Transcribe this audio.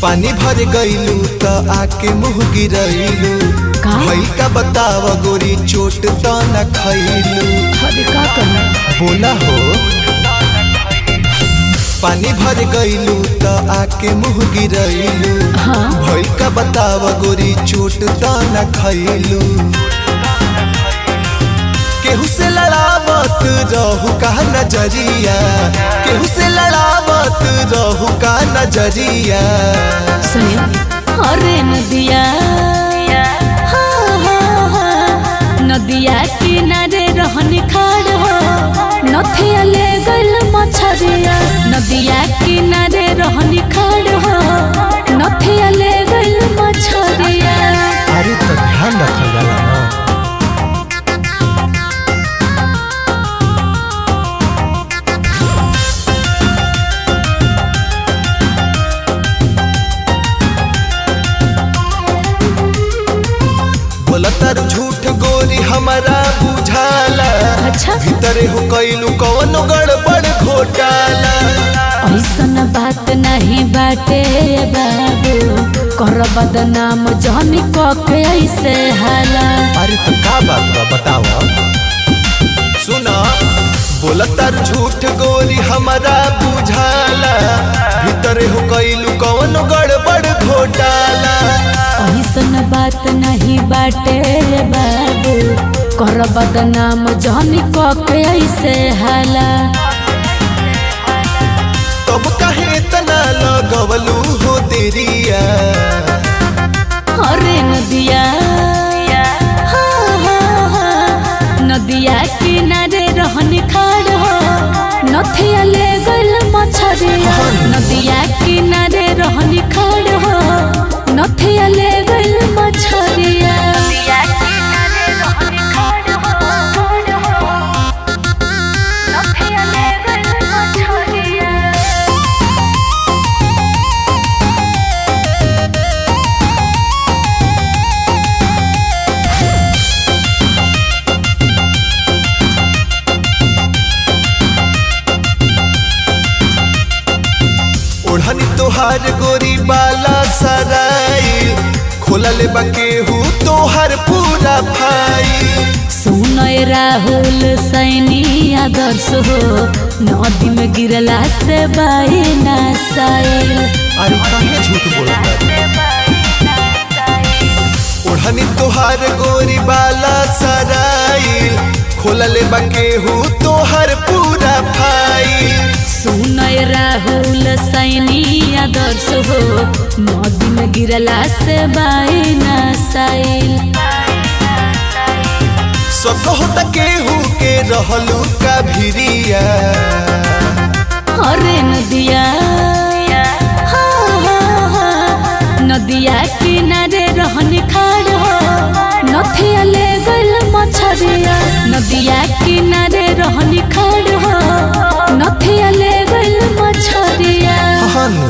पानी भर गईलू त आके मुँह गिरैलू। का? भइल का बताव गोरी, चोट त न खैलू? अरे का कहूं? बोला हो। पानी भर गईलू त आके मुँह गिरैलू। हाँ। भइल का बताव गोरी, चोट त न खैलू? केहू से लड़ावत रहू का नजरिया? केहू से लड़ावत रहू का नजरिया? सुनियो, अरे नदिया, हाँ, हाँ, हाँ, नदिया किनारे रहन खाड़ हो, नथिया ले गइल मछरिया। नदिया किनारे रहन खाड़ हो, नथिया ले गइल मछरिया। अरे तो ध्यान रखल जाला ना। बोलतारू झूठ गोरी, हमारा बुझाला। अच्छा। भीतरे हो कैलू कौनो गड़बड़ घोटाला। ऐसन बात नहीं बाटे बाबू, कर बदनाम जहनी कके ऐसे हाला। अरे तो का बात बा, बतावा। सुना, बोलतार झूठ गोरी, हमारा बुझाला। भीतरे हो कैलू कौनो गड़बड़ घोटाला। ऐसन बात नहीं बाटे बाबू, कर बदनाम जहनी कके ऐसे हाला। तब काहे इतना लगवलू हो देरिया? अरे नदिया, हाँ, हाँ, हाँ, नदिया किनारे रहन खाड़ हो, नथिया ले गइल मछरिया। नदिया किनारे रहन खाड़ हो, नथिया ले गइल मछरिया। नदिया किनारे रहन खाड़ हो, नथिया ले गइल मछरिया। ओढ़नी तोहार गोरी बाला सराई, खोला ले बकेहू तोहार पूरा फाइल। सुनय राहुल सैनी आदर्श हो, नदी में गिरला से बाई ना साइल। अरे काहे झूठ बोलता? ओढ़नी तोहार गोरी बाला सराई, खोलले बकेहू तोहार पूरा फाइल। सुनय राहुल सैनी आदर्श हो, नदी में गिरला से बाई ना साइल। सब होता केहू के रहलू का भिरिया? अरे नदिया, हाँ, हाँ, हाँ, नदिया किनारे रहन खाड़ हो, नथिया ले गइल मछरिया। नदिया किनारे रहन खाड़ हो, नथिया ले गइल मछरिया। हाँ नु।